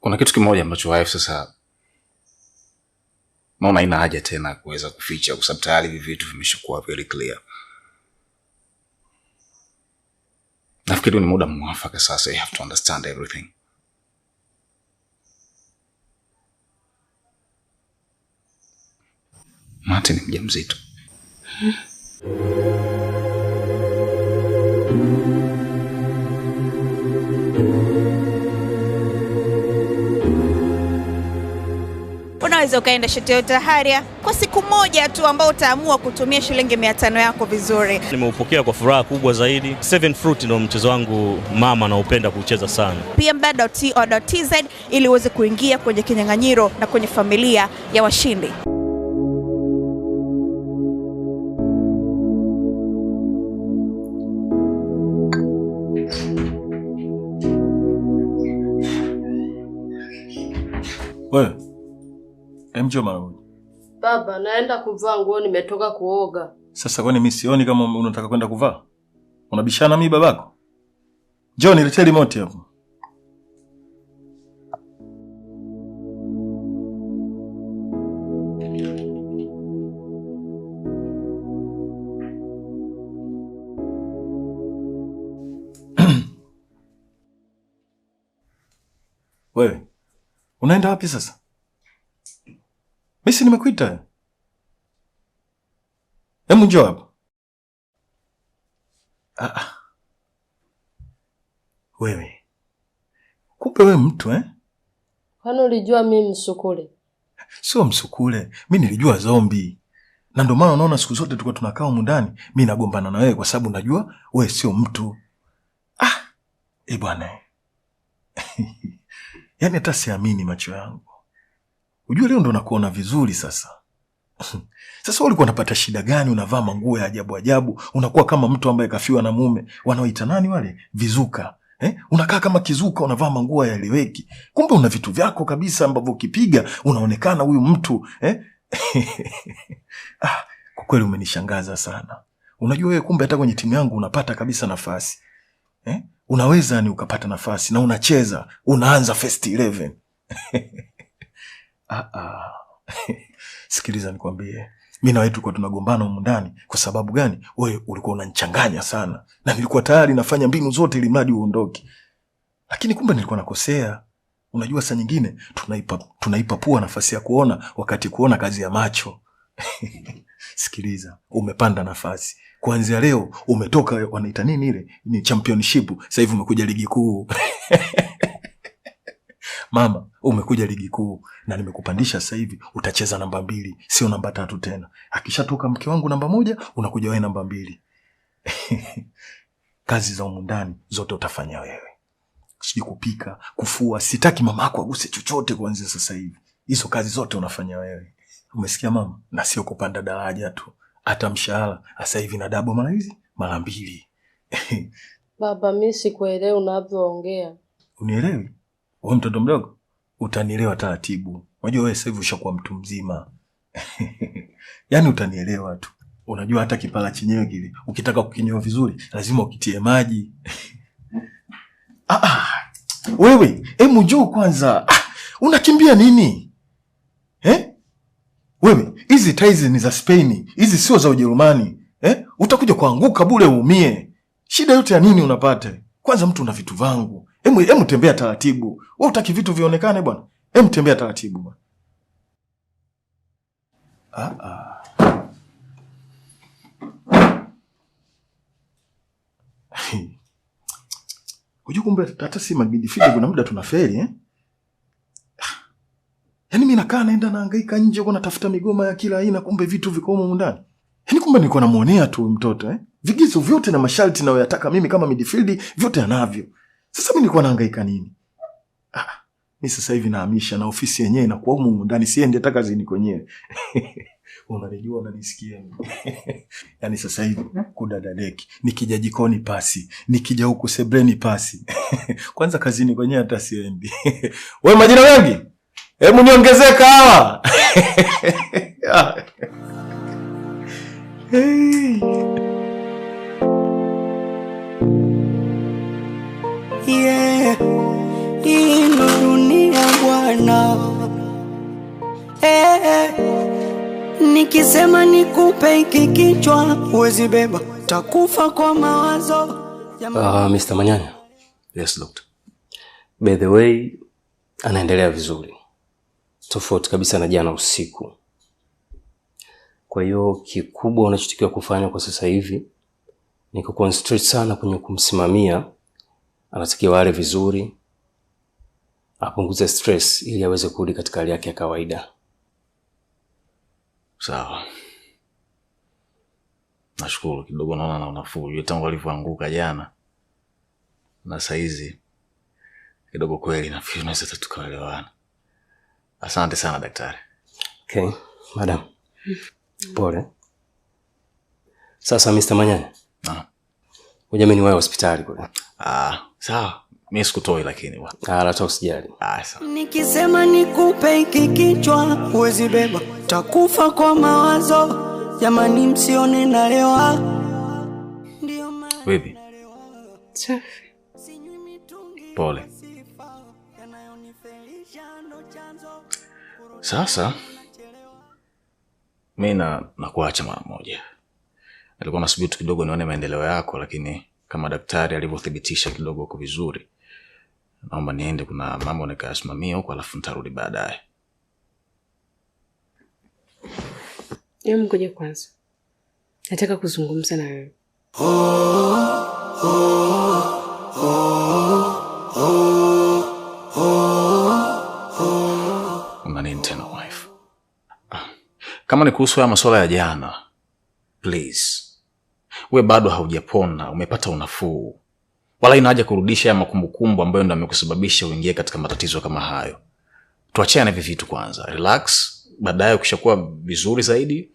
Kuna kitu kimoja ambacho wife sasa naona haina haja tena kuweza kuficha kwa sababu tayari hivi vitu vimeshakuwa very clear. Nafikiri ni muda mwafaka sasa, you have to understand everything. Martin ni mjamzito. Unaweza ukaenda Toyota Harrier kwa siku moja tu ambao utaamua kutumia shilingi 500 yako vizuri. Nimeupokea kwa furaha kubwa zaidi. Seven Fruit ndio mchezo wangu mama naupenda kucheza sana. pmb.co.tz ili uweze kuingia kwenye kinyang'anyiro na kwenye familia ya washindi. Wewe, njoo mara moja. Baba, naenda kuvaa nguo, nimetoka kuoga. Sasa kwani mimi sioni kama unataka kwenda kuvaa? Unabishana mimi babako? Njoo niletee remote hapo. Wewe, unaenda wapi sasa? Mimi si nimekuita. Hebu njoo hapa. Wewe. Kumbe wewe mtu eh? Kwani ulijua mimi msukule? Sio msukule, mimi nilijua zombi. Na ndio maana unaona siku zote tulikuwa tunakaa humu ndani, mimi nagombana na wewe kwa sababu najua wewe sio mtu. Bwana. Yaani hata siamini macho yangu. Unajua leo ndo nakuona vizuri sasa. Sasa ulikuwa unapata shida gani? Unavaa manguo ya ajabu ajabu, unakuwa kama mtu ambaye kafiwa na mume. Wanaoita nani wale? Vizuka. Unakaa kama kizuka, unavaa manguo yaeleweki. Kumbe una vitu vyako kabisa ambavyo ukipiga unaonekana huyu mtu, Kwa kweli umenishangaza sana. Unajua wewe kumbe hata kwenye timu yangu unapata kabisa nafasi. Unaweza ni ukapata nafasi na unacheza, unaanza first 11. Sikiliza nikwambie, mimi na wewe tulikuwa tunagombana humu ndani kwa sababu gani? Wewe ulikuwa unanichanganya sana na nilikuwa tayari nafanya mbinu zote ili mradi uondoke. Lakini kumbe nilikuwa nakosea. Unajua saa nyingine tunaipa pua nafasi ya kuona wakati kuona kazi ya macho. Sikiliza, umepanda nafasi. Kuanzia leo umetoka, wanaita nini ile? Ni championship. Sasa hivi umekuja ligi kuu. Mama, umekuja ligi kuu na nimekupandisha sasa hivi utacheza namba 2, sio namba 3 tena. Akishatoka mke wangu namba 1, unakuja wewe namba 2. Kazi za humu ndani zote utafanya wewe. Sijui kupika, kufua, sitaki mama yako aguse chochote kuanzia sasa hivi. Hizo kazi zote unafanya wewe. Umesikia mama? Na sio kupanda daraja tu. Hata mshahara sasa hivi na double mara hizi, mara 2. Baba, mimi sikuelewi unavyoongea. Unielewi? Wewe mtoto mdogo, utanielewa taratibu. Unajua wewe sasa hivi ushakuwa mtu mzima. Yaani utanielewa tu. Unajua hata kipala chenyewe kile, ukitaka kukinyoa vizuri, lazima ukitie maji. Wewe, hebu njoo kwanza. Unakimbia nini? Wewe, hizi taizi ni za Spain, hizi sio za Ujerumani. Utakuja kuanguka bure uumie. Shida yote ya nini unapata? Kwanza mtu una vitu vangu. Hemu tembea taratibu. Wewe hutaki vitu vionekane bwana. Hemu tembea taratibu bwana. Unajua kumbe hata si midfield kuna muda tunafeli eh? Yaani mimi nakaa naenda nahangaika nje huko natafuta migoma ya kila aina, kumbe vitu viko humu ndani. Yaani kumbe nilikuwa namuonea tu mtoto eh? Vigizo vyote na masharti nayoyataka mimi kama midfield vyote anavyo. Sasa mimi nilikuwa nahangaika nini? Mimi sasa hivi nahamisha na ofisi yenyewe inakuwa humu ndani, siendi hata kazini kwenyewe. Unanijua, unanisikia mimi. Yaani sasa hivi kudadadeki, nikija jikoni pasi, nikija huku sebreni pasi. Kwanza kazini kwenyewe hata siendi. Wewe majina mengi? Hebu niongezee kahawa. Hey. Yeah, hii ndo dunia. sana. Hey, nikisema nikupe hiki kichwa huwezi beba, takufa kwa mawazo. Mr. Manyanya. Yes, doctor. By the way, anaendelea vizuri, tofauti kabisa na jana usiku. Kwa hiyo kikubwa unachotakiwa kufanya kwa sasa hivi ni kuconcentrate sana kwenye kumsimamia. Anatakiwa ale vizuri, apunguze stress ili aweze kurudi katika hali yake ya kawaida. Sawa. Nashukuru kidogo naona na unafuu. Yule tangu alivyoanguka jana na saizi kidogo kweli nafikiri tunaweza tukaelewana. Asante sana daktari. Okay, madam. Pole. Sasa Mr. Manyanya. Ah. Ngoja mimi niwahi hospitali kule. Ah, sawa. Mimi sikutoi lakini bwana. Ah, la usijali. Ah, sawa. Nikisema nikupe hiki kichwa huwezi beba, takufa kwa mawazo. Jamani msione nalewa. Vipi? Safi. Pole. Sasa mimi nakuacha mara moja. Nilikuwa nasubiri tu kidogo nione maendeleo yako, lakini kama daktari alivyothibitisha kidogo uko vizuri, naomba niende, kuna mambo nikayasimamia huko, alafu nitarudi baadaye. Hebu ngoja kwanza. Nataka kuzungumza na wewe. Una nini tena wife? Kama ni kuhusu haya masuala ya jana, please. We bado haujapona, umepata unafuu. Wala ina haja kurudisha haya makumbukumbu ambayo ndio yamekusababisha uingie katika matatizo kama hayo. Tuachane hivi vitu kwanza. Relax, baadaye ukishakuwa vizuri zaidi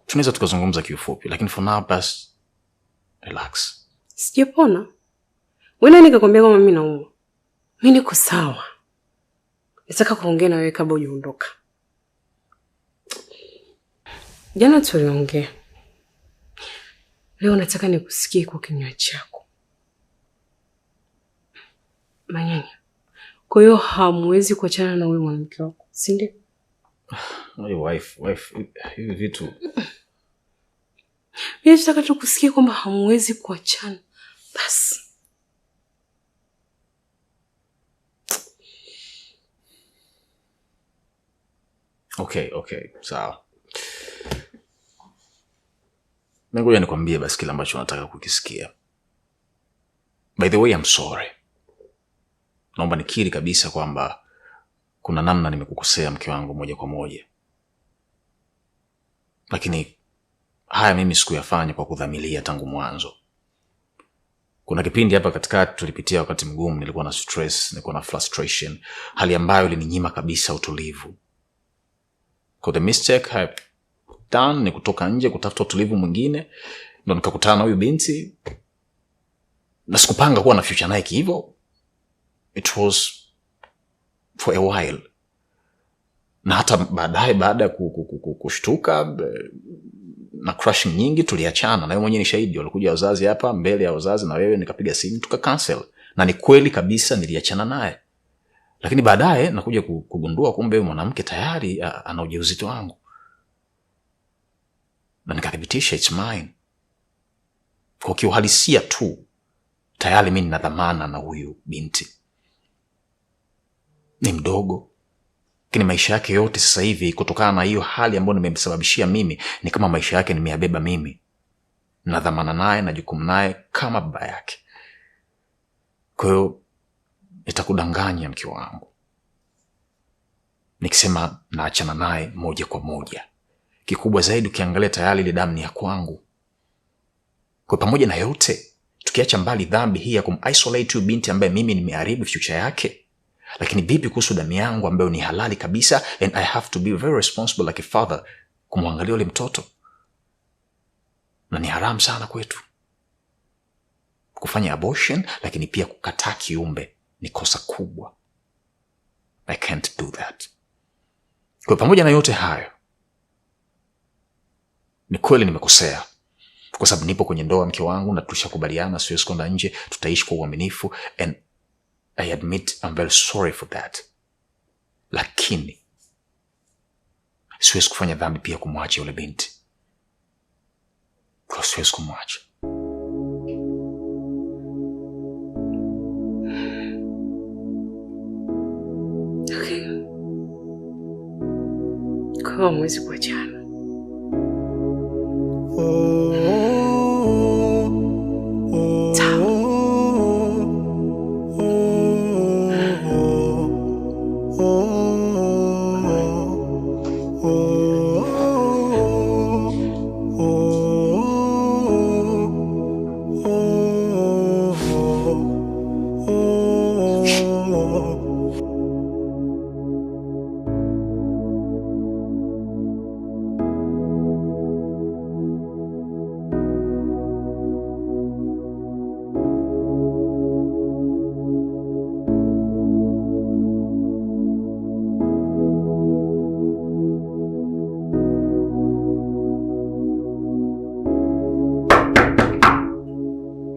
tunaweza tukazungumza kiufupi, lakini for now bas relax. Sijapona. Wewe nani nikakwambia kwamba mimi naumwa? Mimi niko sawa. Nataka kuongea na wewe kabla hujaondoka. Jana tuliongea. Leo nataka nikusikie kwa kinywa chako. Manyanya. Kwa hiyo hamwezi kuachana na wewe mwanamke wako, si ndio? Unajua wife hivi vitu. Mimi nataka tu kusikia kwamba hamwezi kuachana. Basi. Okay, sawa. Ngoja nikwambie basi kile ambacho nataka kukisikia. By the way, I'm sorry. Naomba nikiri kabisa kwamba kuna namna nimekukosea mke wangu moja kwa moja. Lakini haya mimi sikuyafanya kwa kudhamiria tangu mwanzo. Kuna kipindi hapa katikati tulipitia wakati mgumu, nilikuwa na stress, nilikuwa na frustration, hali ambayo ilininyima kabisa utulivu. Kwa the mistake I done ni kutoka nje kutafuta utulivu mwingine, ndo nikakutana na huyu binti na sikupanga kuwa na future naye hivyo. It was for a while. Na hata baadaye baada ya kushtuka na crushing nyingi tuliachana, na wewe mwenyewe ni shahidi, walikuja wazazi hapa mbele ya wazazi na wewe, nikapiga simu tuka cancel, na ni kweli kabisa niliachana naye. Lakini baadaye nakuja kugundua kumbe huyu mwanamke tayari ana ujauzito wangu, na nikathibitisha it's mine. Kwa kiuhalisia tu tayari mimi nina dhamana na huyu binti. Ni mdogo, lakini maisha yake yote sasa hivi kutokana na hiyo hali ambayo nimemsababishia mimi, ni kama maisha yake nimeyabeba mimi. Na dhamana naye na jukumu naye kama baba yake. Kwa hiyo nitakudanganya mke wangu nikisema naachana naye moja kwa moja. Kikubwa zaidi ukiangalia tayari ile damu ni ya kwangu. Kwa pamoja na yote, tukiacha mbali dhambi hii ya kumisolate huyu binti ambaye mimi nimeharibu future yake, lakini vipi kuhusu damu yangu ambayo ni halali kabisa, and I have to be very responsible like a father kumwangalia yule mtoto. Na ni haramu sana kwetu kufanya abortion, lakini pia kukataa kiumbe ni kosa kubwa. I can't do that. Kwa pamoja na yote hayo, ni kweli nimekosea, kwa sababu nipo kwenye ndoa mke wangu na tulishakubaliana siwezi kwenda nje, tutaishi kwa uaminifu, and I admit I'm very sorry for that. Lakini siwezi kufanya dhambi pia kumwacha yule binti. Kwa siwezi kumwacha. Okay. Kwa hiyo hamwezi kuachana.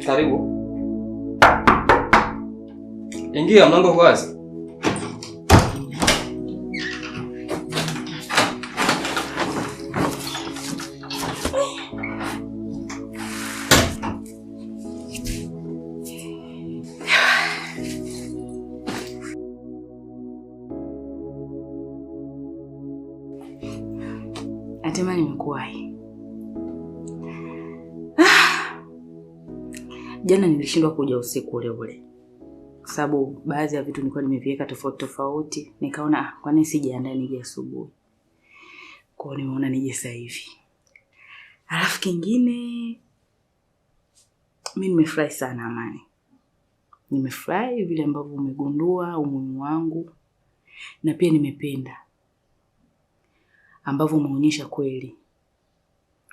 Karibu. Ingia, mlango uko wazi. Natamani nimekuwahi. Jana nilishindwa kuja usiku ule ule. Kwa sababu baadhi ya vitu nilikuwa nimeviweka tofauti tofauti, nikaona kwa nini sijiandae nije asubuhi. Kwa hiyo nimeona nije sasa hivi. Alafu kingine mimi nimefurahi sana Amani. Nimefurahi vile ambavyo umegundua umuhimu wangu na pia nimependa ambavyo umeonyesha kweli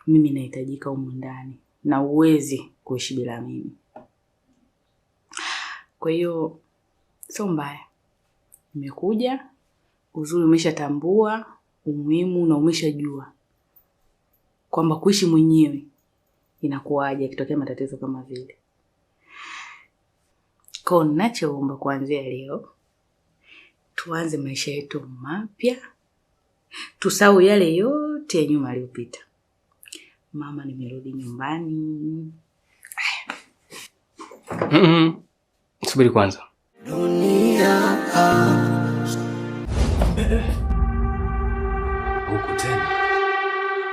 mimi nahitajika humu ndani na uwezi kuishi bila mimi. Kwa hiyo sio mbaya. Nimekuja, uzuri umeshatambua umuhimu na umeshajua kwamba kuishi mwenyewe inakuwaje ikitokea matatizo kama vile. Kwa ninachoomba kuanzia leo tuanze maisha yetu mapya. Tusahau yale yote ya nyuma yaliyopita. Mama, nimerudi nyumbani. Subiri kwanza. Dunia huku tena.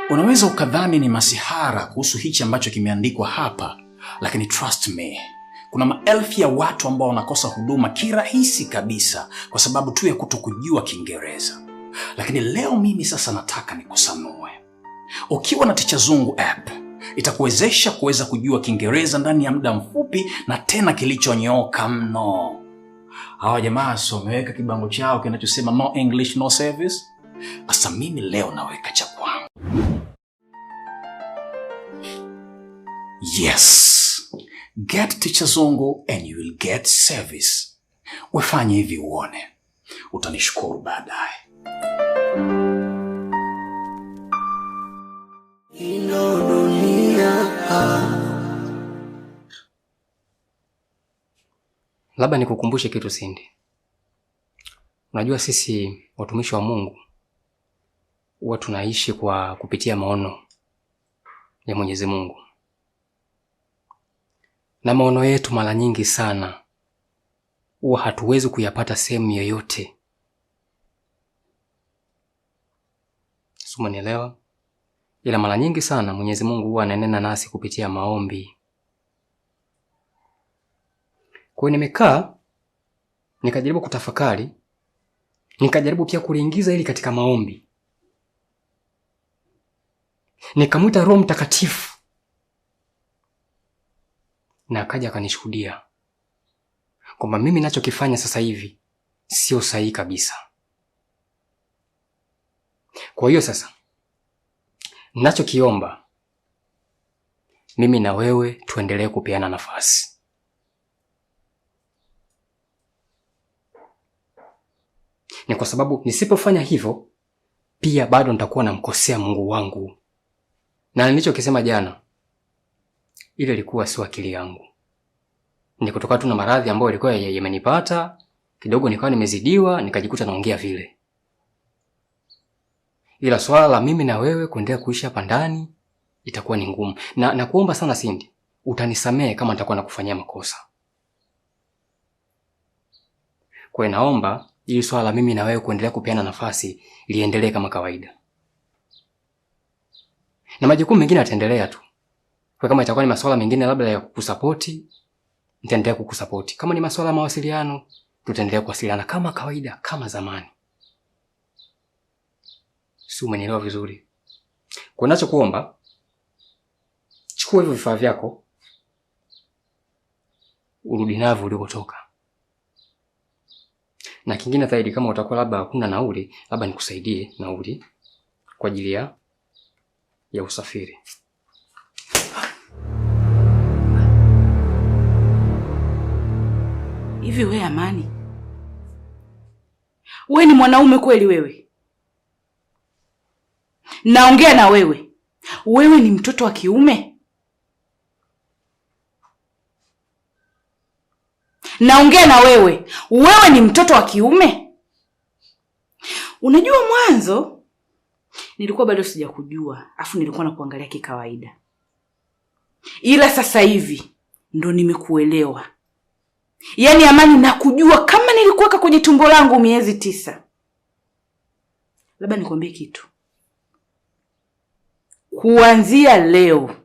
Unaweza ukadhani ni masihara kuhusu hichi ambacho kimeandikwa hapa, lakini trust me, kuna maelfu ya watu ambao wanakosa huduma kirahisi kabisa kwa sababu tu ya kutokujua Kiingereza. Lakini leo mimi sasa nataka nikusanue. Ukiwa na Ticha Zungu app itakuwezesha kuweza kujua Kiingereza ndani ya muda mfupi na tena kilichonyooka mno. Hawa jamaa so wameweka kibango chao kinachosema no English no service. Asa mimi leo naweka cha kwangu. Yes. Get Ticha Zungu and you will get service. Wefanye hivi uone. Utanishukuru baadaye. Labda nikukumbushe kitu Cindy. Unajua sisi watumishi wa Mungu huwa tunaishi kwa kupitia maono ya Mwenyezi Mungu. Na maono yetu mara nyingi sana huwa hatuwezi kuyapata sehemu yoyote. Umenielewa? Ila mara nyingi sana Mwenyezi Mungu huwa ananena nasi kupitia maombi. Kwa hiyo nimekaa nikajaribu kutafakari, nikajaribu pia kuliingiza ili katika maombi. Nikamwita Roho Mtakatifu na akaja akanishuhudia kwamba mimi ninachokifanya sasa hivi sio sahihi kabisa. Kwa hiyo sasa ninachokiomba, mimi na wewe tuendelee kupeana nafasi. Ni kwa sababu nisipofanya hivyo pia bado nitakuwa namkosea Mungu wangu. Na nilichokisema jana, ile ilikuwa sio akili yangu. Ni kutoka tu na maradhi ambayo ilikuwa yamenipata, kidogo nikawa nimezidiwa, nikajikuta naongea vile. Ila swala la mimi na wewe kuendelea kuishi hapa ndani itakuwa ni ngumu. Na nakuomba sana Cindy, utanisamehe kama nitakuwa nakufanyia makosa. Kwa hiyo naomba ili swala la mimi na wewe kuendelea kupeana nafasi liendelee kama kawaida. Na majukumu mengine yataendelea tu. Kwa kama itakuwa ni masuala mengine labda ya kukusapoti, nitaendelea kukusapoti. Kama ni masuala ya mawasiliano, tutaendelea kuwasiliana kama kawaida, kama zamani. Si umenielewa vizuri? Kwa ninachokuomba, chukua hivyo vifaa vyako, urudi navyo ulikotoka. Na kingine zaidi, kama utakuwa labda hakuna nauli, labda nikusaidie nauli kwa ajili ya usafiri. Hivi we Amani, we ni mwanaume kweli wewe? Naongea na wewe. Wewe ni mtoto wa kiume? Naongea na wewe. Wewe ni mtoto wa kiume? Unajua mwanzo nilikuwa bado sijakujua, afu nilikuwa nakuangalia kikawaida. Ila sasa hivi ndo nimekuelewa. Yaani Amani, nakujua kama nilikuweka kwenye tumbo langu miezi 9. Labda nikwambie kitu. Kuanzia leo,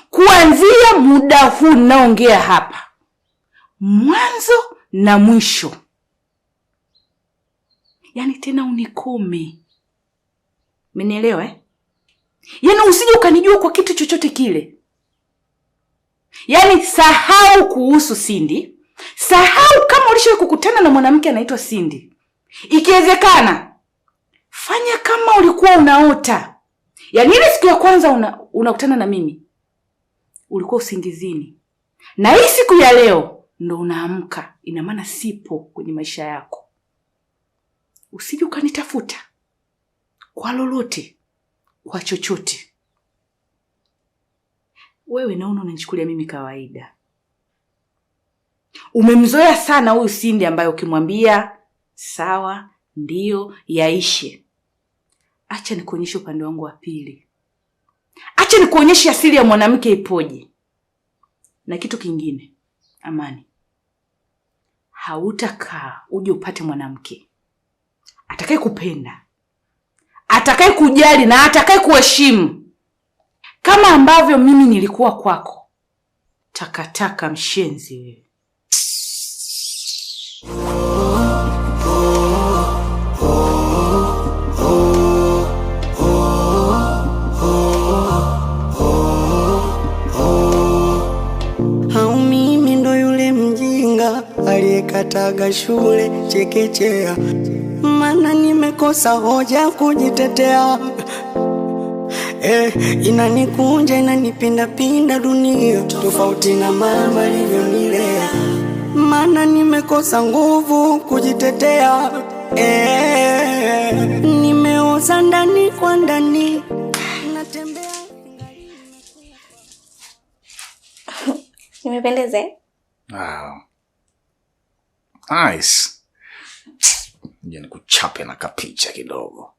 kuanzia muda huu naongea hapa, mwanzo na mwisho, yaani tena unikome. Umenielewa eh? Yaani usije ukanijua kwa kitu chochote kile. Yaani sahau kuhusu Cindy. Sahau kama ulishawahi kukutana na mwanamke anaitwa Cindy. Ikiwezekana fanya kama ulikuwa unaota. Yaani ile siku ya kwanza unakutana na mimi, ulikuwa usingizini. Na hii siku ya leo ndo unaamka. Ina maana sipo kwenye maisha yako. Usije ukanitafuta kwa lolote, kwa chochote. Wewe naona unanichukulia mimi kawaida. Umemzoea sana huyu Cindy ambaye ukimwambia sawa, ndio, yaishe. Acha nikuonyeshe upande wangu wa pili. Acha nikuonyeshe asili ya mwanamke ipoje. Na kitu kingine, Amani, hautakaa uje upate mwanamke atakaye kupenda, atakaye kujali na atakaye kuheshimu kama ambavyo mimi nilikuwa kwako. Takataka mshenzi wewe. Au mimi ndo yule mjinga aliyekataga shule chekechea, maana nimekosa hoja kujitetea. Inanikunja inanipinda pinda dunia, tofauti na mama alivyonilea, maana nimekosa nguvu kujitetea. Nimeoza ndani kwa ndani, natembea. Nimependeza eh? Wow. Nice. Nje nikuchape na kapicha kidogo.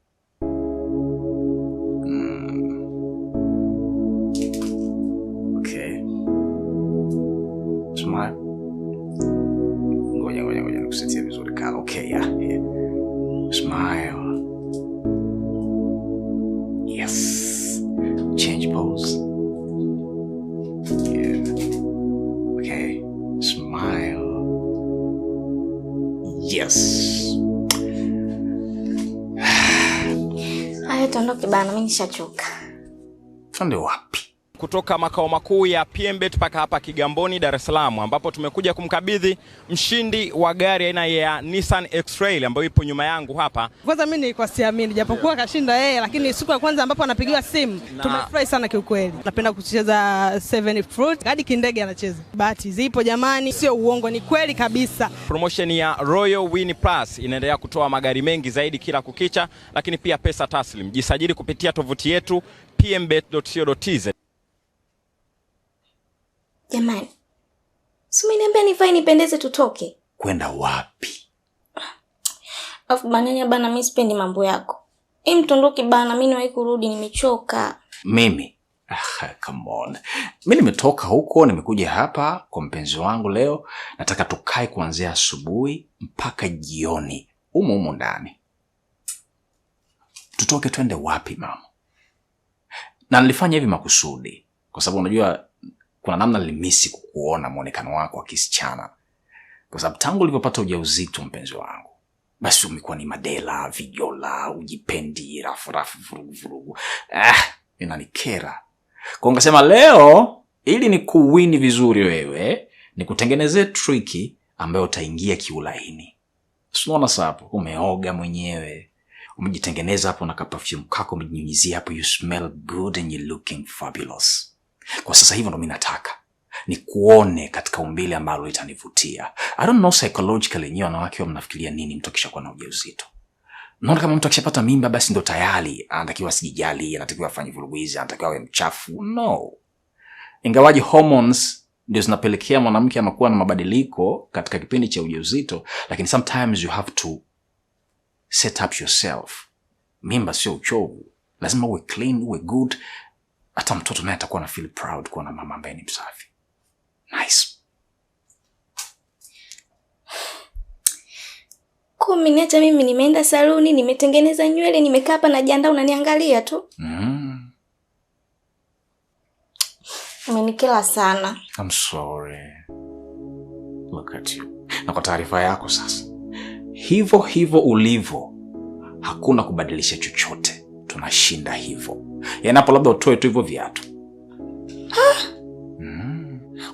Okay. Smile. Ngoja nikusetie vizuri kala. Okay, yeah. Smile. Yes. Change pose. Yeah. Okay. Smile. Yes. Haya, tuondoke bana, mimi nishachoka. Twende wapi? Kutoka makao makuu ya PMBet mpaka hapa Kigamboni, Dar es Salaam, ambapo tumekuja kumkabidhi mshindi wa gari aina ya Nissan X-Trail ambayo ipo nyuma yangu hapa. Kwanza mimi nilikuwa siamini, japokuwa kashinda yeye, lakini siku ya kwanza ambapo anapigiwa simu tumefurahi sana kiukweli. Napenda kucheza 7 Fruit, hadi kindege anacheza. Bahati zipo jamani, sio uongo, ni kweli kabisa. Promotion ya Royal Win Plus inaendelea kutoa magari mengi zaidi kila kukicha, lakini pia pesa taslim. Jisajili kupitia tovuti yetu pmbet.co.tz. Jamani, si umeniambia nivae nipendeze tutoke? Kwenda wapi? Afu banyanya bana, mimi sipendi mambo yako. Mtondoke bana, mimi niwahi kurudi nimechoka. Mimi? Ah, come on. Mimi nimetoka huko, nimekuja hapa kwa mpenzi wangu leo. Nataka tukae kuanzia asubuhi mpaka jioni. Humo humo ndani. Tutoke twende wapi mama? Na nilifanya hivi makusudi kwa sababu unajua kuna namna nilimisi kukuona muonekano wako wa kisichana. Kwa sababu tangu ulipopata ujauzito mpenzi wangu, basi umekuwa ni madela, vijola, ujipendi, rafu rafu, vurugu vurugu. Inanikera. Kwa ngasema leo ili nikuwini vizuri wewe, nikutengenezee triki ambayo utaingia kiulaini. Unaona sasa hapo umeoga mwenyewe. Umejitengeneza hapo na ka perfume kako, umejinyunyizia hapo, you smell good and you're looking fabulous. Kwa sasa hivyo ndo mimi nataka nikuone katika umbile ambalo litanivutia. I don't know psychologically nyinyi wanawake wa mnafikiria nini mtu akishakuwa na ujauzito. Naona kama mtu akishapata mimba basi ndo tayari anatakiwa asijijali, anatakiwa afanye vurugu hizi, anatakiwa awe mchafu. No. Ingawaje hormones ndio zinapelekea mwanamke anakuwa na mabadiliko katika kipindi cha ujauzito, lakini sometimes you have to set up yourself. Mimba sio uchovu. Lazima uwe clean, uwe good. Hata mtoto naye atakuwa na feel proud kuwa na mama ambaye ni msafi. Nice. Kumi niacha mimi nimeenda saluni, nimetengeneza nywele, nimekaa hapa najiandaa, unaniangalia tu. Umenikela sana. I'm sorry. Look at you. Na kwa taarifa yako sasa, hivo hivo ulivo, hakuna kubadilisha chochote. Tunashinda hivo. Yaani hapo labda utoe tu hivyo viatu.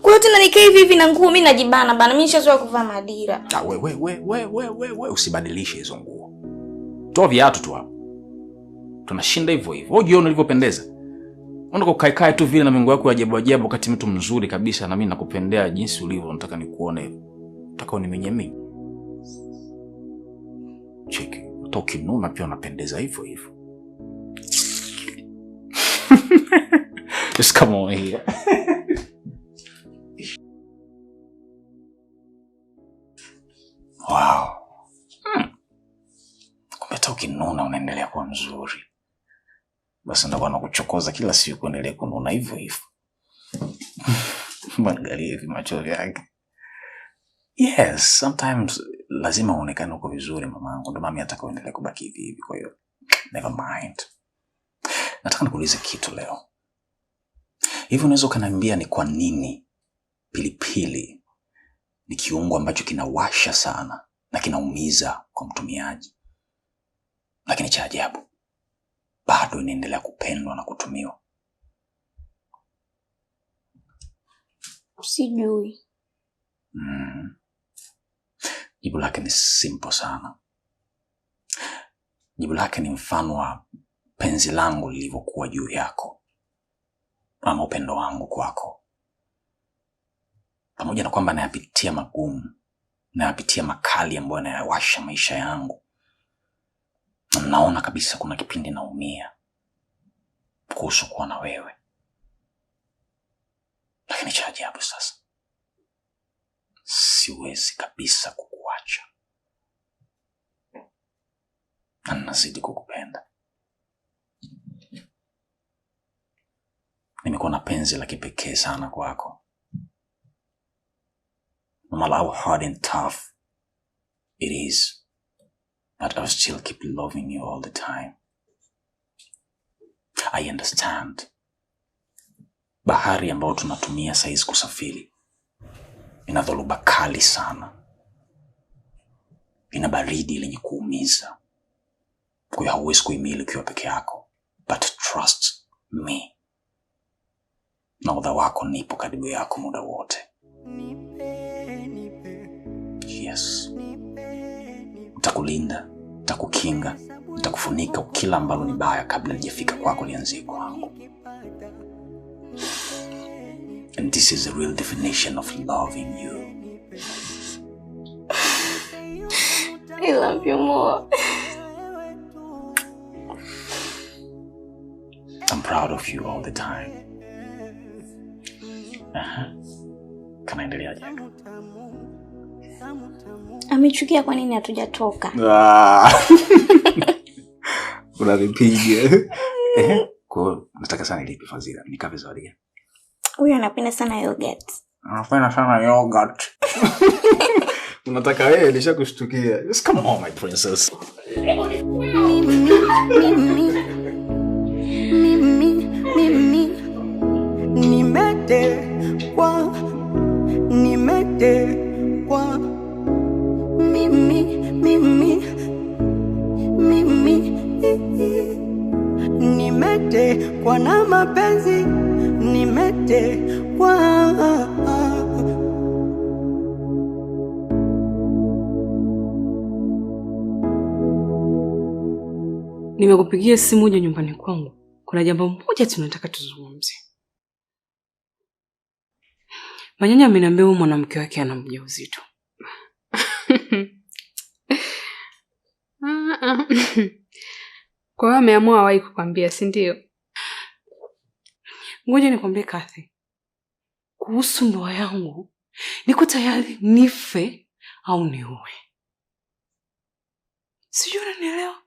Kwa hiyo tena nikae hivi hivi na nguo mimi najibana bana. Mimi nishazoea kuvaa madira. Ah, we usibadilishe hizo nguo. Toa viatu tu hapo. Tunashinda hivyo hivyo. Wewe jione ulivyopendeza. Unataka ukae tu vile na mingo yako ya ajabu ajabu wakati mtu mzuri kabisa na mimi nakupendea jinsi ulivyo, nataka nikuone hivyo. Nataka unimenye mimi. Cheki, utokinuna pia unapendeza hivyo hivyo. Just come on here. Wow. Kumbe hata ukinuna unaendelea kuwa mzuri. Basi ndakuwa nakuchokoza kila siku uendelee kununa hivyo hivyo. Mwangalie hivi macho yake. Yes, sometimes lazima uonekane uko vizuri mamangu. Ndio mami nataka uendelee kubaki hivi hivi, kwa hiyo never mind. Nataka nikuulize kitu leo. Hivi unaweza ukaniambia ni kwa nini pilipili ni kiungo ambacho kinawasha sana na kinaumiza kwa mtumiaji, lakini cha ajabu bado inaendelea kupendwa na kutumiwa? Sijui. Jibu lake ni simple sana. Jibu lake ni mfano wa penzi langu lilivyokuwa juu yako, ama upendo wangu kwako. Pamoja na kwamba nayapitia magumu, nayapitia makali ambayo yanayawasha maisha yangu, na naona kabisa kuna kipindi naumia kuhusu kuwa na wewe, lakini cha ajabu sasa siwezi kabisa kukuacha, na nazidi kukupenda. Nimekuwa na penzi la kipekee sana kwako. No matter how hard and tough it is, but I'll still keep loving you all the time. I understand. Bahari ambayo tunatumia saizi kusafiri ina dhoruba kali sana, ina baridi lenye kuumiza. Kwa hiyo hauwezi kuhimili ukiwa peke yako. But trust me, nahodha wako nipo karibu yako muda wote. Yes. Nitakulinda, nitakukinga, nitakufunika kila ambalo ni baya kabla lijafika kwako lianzie kwangu. And this is the real definition of loving you. I love you more. I'm proud of you all the time. Kanaendelea Jack. Amechukia kwa nini hatujatoka? Unanipiga. Kwa hiyo nataka sana nilipe fadhila, nikape zawadi gani? Huyu anapenda sana yogurt. Anapenda sana yogurt. Unataka wewe, nishakushtukia. Just come on my princess. Mimi nimetekwa, nimetekwa. Mimi mimi mimi nimetekwa na mapenzi, nimetekwa. Nimekupigia simu uje nyumbani kwangu. Kuna jambo moja tunataka tuzungumze. Manyanya ameniambia huyu mwanamke wake ana mjauzito. Kwa hiyo ameamua hawahi kukwambia, si ndio? Ngoja nikwambie Kathy, kuhusu ndoa yangu, niko tayari nife au niue. Sijui unanielewa?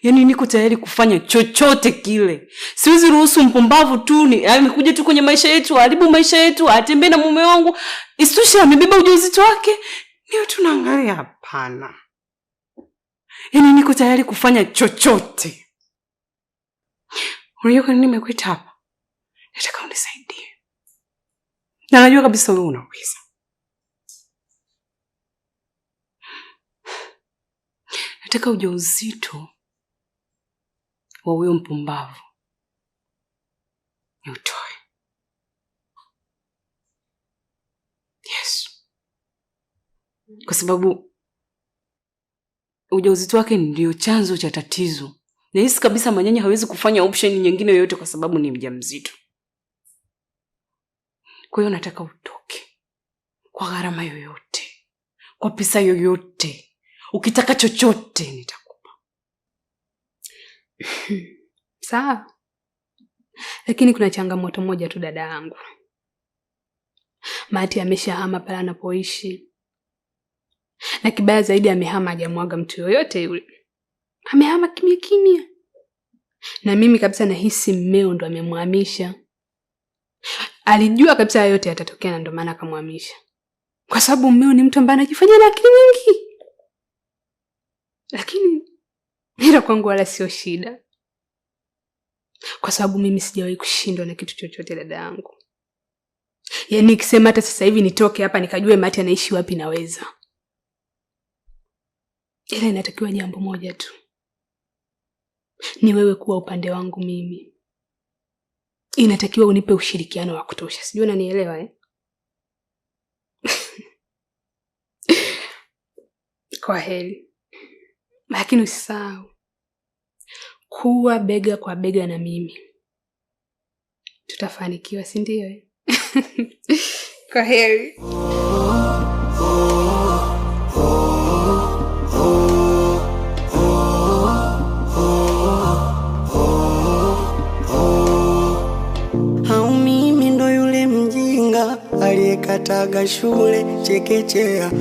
Yaani niko tayari kufanya chochote kile. Siwezi ruhusu mpumbavu tu ni amekuja tu kwenye maisha yetu, haribu maisha yetu, atembee na mume wangu. Isitoshe amebeba ujauzito wake. Niyo tunaangalia, hapana. Yaani niko tayari kufanya chochote. Unajua kwa nini nimekuita hapa? Nataka unisaidie. Na najua kabisa wewe unaweza. Nataka ujauzito wa huyo mpumbavu niutoe. Yes. Kwa sababu ujauzito wake ndio chanzo cha tatizo. Nahisi kabisa Manyanya hawezi kufanya option nyingine yoyote kwa sababu ni mjamzito. Kwa hiyo nataka utoke kwa gharama yoyote, kwa pesa yoyote. Ukitaka chochote nitakupa. Sawa. Lakini kuna changamoto moja tu dada yangu. Mati ameshahama pale anapoishi. Na kibaya zaidi amehama hajamwaga mtu yoyote yule. Amehama kimya kimya. Na mimi kabisa nahisi mmeo ndo amemhamisha. Alijua kabisa yote yatatokea na ndo maana akamhamisha. Kwa sababu mmeo ni mtu ambaye anajifanya na akili nyingi. Lakini hilo kwangu wala sio shida. Kwa sababu mimi sijawahi kushindwa na kitu chochote dada yangu. Yaani nikisema hata sasa hivi nitoke hapa nikajue Mati anaishi wapi naweza. Ila inatakiwa jambo moja tu. Ni wewe kuwa upande wangu mimi. Inatakiwa unipe ushirikiano wa kutosha. Sijui unanielewa eh? Kwa heri. Lakini usisahau kuwa bega kwa bega na mimi. Tutafanikiwa, si ndio eh? Kwa heri. Au mimi ndo yule mjinga aliyekataga shule chekechea,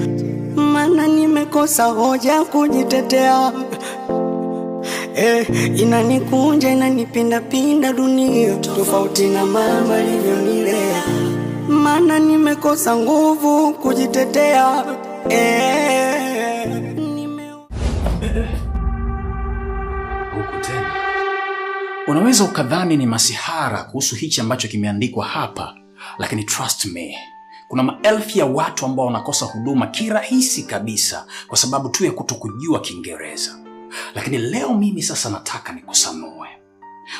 maana nimekosa hoja kujitetea. Inanikunja inanipinda pinda dunia, tofauti na mama alivyonilea, maana nimekosa nguvu kujitetea. Huku tena unaweza ukadhani ni masihara kuhusu hichi ambacho kimeandikwa hapa, lakini trust me, kuna maelfu ya watu ambao wanakosa huduma kirahisi kabisa kwa sababu tu ya kutokujua Kiingereza. Lakini leo mimi sasa nataka nikusanue.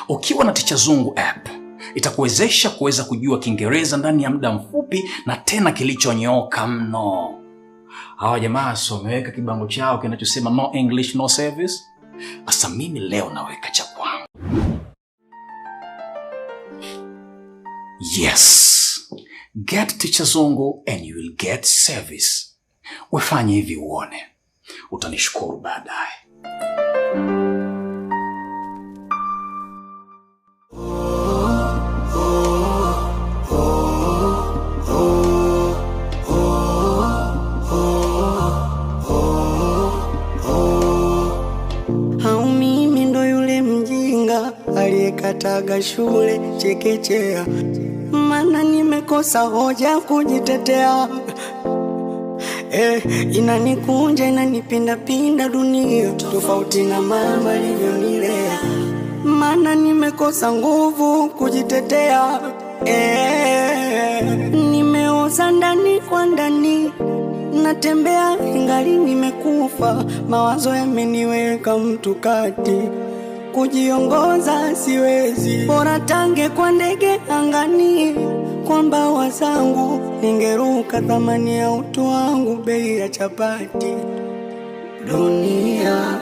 Ukiwa na Ticha Zungu app itakuwezesha kuweza kujua Kiingereza ndani ya muda mfupi na tena kilichonyooka mno. Hawa jamaa so wameweka kibango chao kinachosema no English no service. Asa mimi leo naweka cha kwangu. Yes. Get Ticha Zungu and you will get service. Wefanye hivi uone. Utanishukuru baadaye. Au mimi ndo yule Nilikataga shule chekechea, maana nimekosa hoja kujitetea. Inanikunja inanipindapinda dunia, tofauti na mama alivyonilea, maana nimekosa nguvu kujitetea. Nimeoza ndani kwa ndani, natembea ingali nimekufa, mawazo yameniweka mtu kati, kujiongoza siwezi, bora tange kwa ndege angani, kwa mbawa zangu ningeruka, thamani ya utu wangu bei ya chapati. Dunia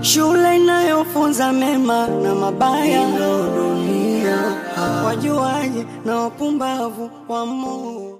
shule inayofunza mema na mabaya, dunia wajuaji na wapumbavu wa Mungu.